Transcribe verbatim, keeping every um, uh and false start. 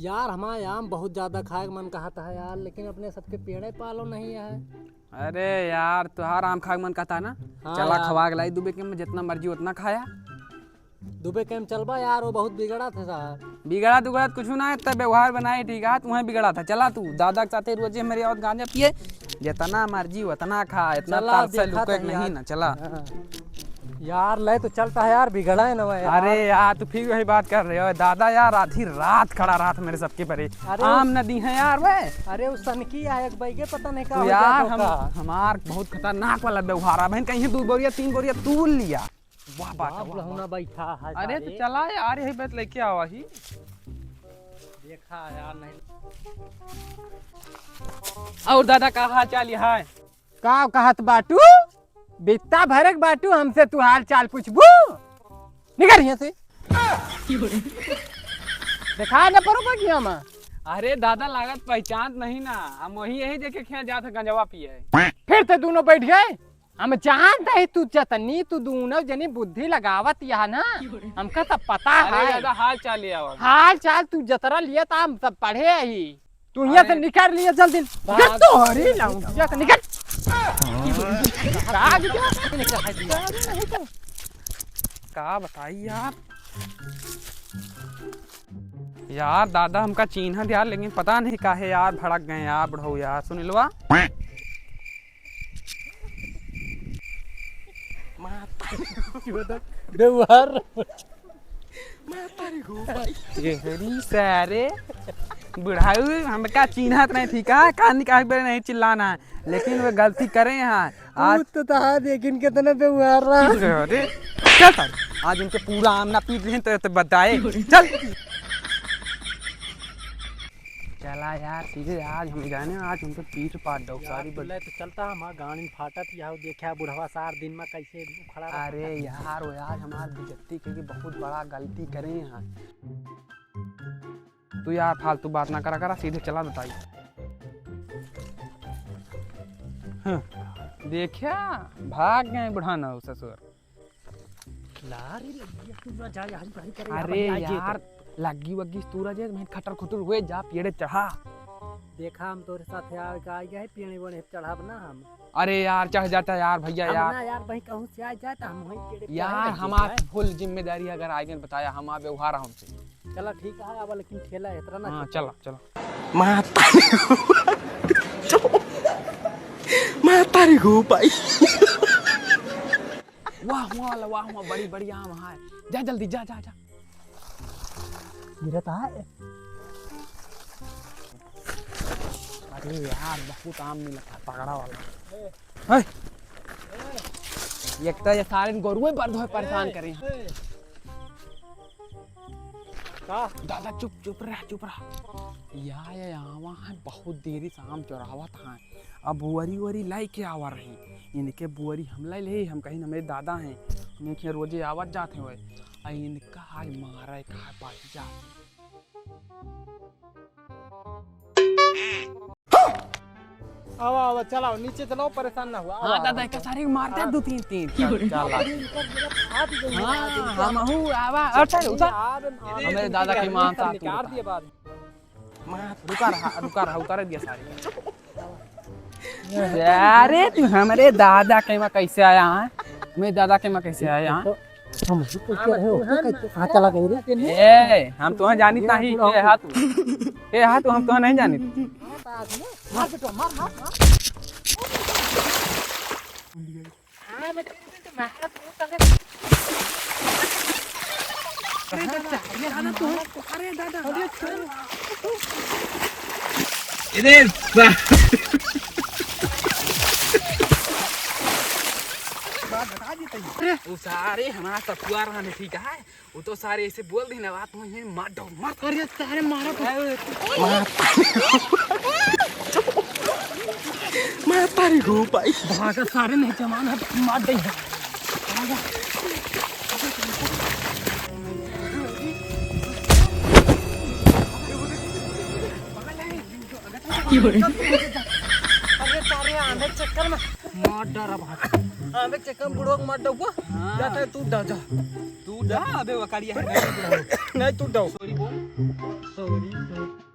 यार, हमारे आम बहुत ज्यादा खाए के मन कहत है यार, लेकिन अपने सबके पेड़े पालो नहीं है। अरे यार, तुहार आम खाए के मन कहत है ना? हाँ चला यार। खवा के लाई दुबे के में, जितना मर्जी उतना खाया। दुबे के में चलबा यार, वो बहुत बिगड़त है साहब। बिगड़त उगड़त कुछ ना है, तब व्यवहार बनाए ठीक है, तू वहीं बिगड़त है। चला तू, दादा के साथे रोजे हमरे आवत गांजा पिए, जितना मर्जी उतना खा, इतना चला, तरसे देखा लुके था नहीं यार। ना, चला। हाँ। यार, ले तो चलता है यार, बिगड़ा है ना मैं यार। अरे यार, तू फिर वही बात कर रहे हो दादा यार, आधी रात खड़ा रहा था मेरे सबके परे। अरे आम उस न दी है यार वे। अरे उस सनकी आए एक बैगे पता नहीं का तू हो यार, जाता हम, का। हमार बहुत खतरनाक वाला व्यवहार है बहन, कहीं दो बोरिया तीन बोरिया तू लिया। वाह बात है, बाप वाह, लहुना वाह। बैठा है अरे तो सारे। चला यार, यही बात लेके आवा ही। देखा यार नहीं। और दादा का हाल चाल है? का कहत बाटू? बित्ता भरक बाटू, हमसे तू हाल चाल पूछबू? निकल यहाँ से। देखा न परो बगिया में। अरे दादा, लागत पहचान नहीं ना, हम वही यही देखे खेत जात है गंजवा पिए। फिर ते दोनों बैठ गए। हम जानत ही तू जतनी, तू दूनो जनी बुद्धि लगावत यह ना, हमका सब पता अरे है। दादा, हाल चाल ले आवा। हाल चाल तू जतरा लिया था, हम सब पढ़े ही। तू यहाँ से अरे। निकल लिया जल्दी। भाग। निकल, तोहरी लाऊं, यहाँ से निकल। भाग जा। का बताई यार। यार दादा हमका चीन्हत यार, लेकिन पता नहीं काहे यार भड़क गए यार बुढ़ऊ यार। सुनिलवा। व्यवहार। ये हरी सारे बुढ़ऊ हमका चीन्हत नहीं, ठीक है? कान निकाल के नहीं चिल्लाना है, लेकिन वो गलती करे हैं। आज ऊ तो तहा देखिन कितना व्यवहार रहा। अरे, चल सारे, आज इनके पूरा आम ना पीट लें तो, तो बताए। चल। चला यार, सीधे आज हम जाने, आज उनके पीट पाट दो यार, सारी तू बल- ले तो चलता, हम गाड़ी में फाटत, यह देखा बुढ़वा सार दिन में कैसे खड़ा रहता अरे है। यार, वो यार, हमार बेइज्जती के लिए बहुत बड़ा गलती करे हैं। तू यार फालतू बात ना करा करा, सीधे चला बताई। हाँ, देखा, भाग गए बुढ़ाना हो ससुर। ला रे लगिया, तू ना जा, हरी भरी करे, अरे यहाँ पर आइए यार, तो। लग्गी वग्गी तूरा जे, मैं खटर खुटर हुए जा, पेड़े चढ़ा। देखा, हम तोरे साथ आवे का आई गए, पेड़े वेड़े चढ़ाब ना हम। अरे यार, चढ़ जाता यार, भैया अब यार। ना यार, भाई कहूँ से आ जाए तो हम वहीं पेड़े पे यार, चढ़ हमार जाए। फुल जिम्मेदारी अगर आगे बताया, हमार व्यवहार हमसे। चला ठीक है, अब लेकिन खेला है, इतना ना हाँ, खेला। चला, चला। माता माता रे गो भाई। वाह, वाह, वाह, वाह, बड़ी, बड़ी आम है। जा जल्दी, जा, जा, जा। गिरत है। अरे यार, बहुत आम मिला था, तगड़ा वाला। है। एक तो ये सारे गोरुए बंद होए परेशान करे हैं। का? दादा चुप, चुप रह, चुप रह। या, या, आवा है, बहुत देरी से आम चोरावत हैं। अब बुअरी उअरी लाई के आवा रही। इनके बुअरी हम लाई ले, हम कहीं हमरे दादा हैं। हम एक यहाँ रोजे आवत जात हैं वह। आ इनका आज मारा एक हाथ बाजी जा। आवा, आवा, चलाओ, नीचे चलाओ, परेशान ना हुआ। आवा, हाँ, दादा, आवा, एक सारे मार दे, हाँ। दो, तीन, तीन। चल, चल, आ। हाँ, हम हूँ, आवा, उतर, उतर। हमरे दादा के मांस आप निकाल दिए बाद। मार, रुका रहा, रुका रहा, उतार दिया सारे। अरे, तू हमरे दादा के में कैसे आया है? मेरे दादा के में कैसे आया है? हम भी पूछ के रहे हो, तू कैसे? हाँ, चला गई रे। ए, हम तो जानित नहीं, के हा तू? के हा तू, हम तो नहीं जानित। मार बेटा, मार, मार, मार। हाँ, बेटा, बेटा, मार, तू तो अरे दादा, अरे दादा। अरे सा-, अरे, उ सारे हमार सखुआ रहने, ठीक है? उ तो सारे ऐसे बोल दे ना, बात में मार दो, मार दो। अरे सारे मारा तो। मार। मार तारी गो भाई। भागा सारे, नहीं जमाना, मार दे। अरे सारे आने चक्कर में मार डारा भाग। आने चक्कर में बुढ़वा को मार डाउबा। हाँ। जाता है तू डा जा। तू जा, अबे वो कालिया है, नहीं टूट दो। सॉरी बोल। सॉरी।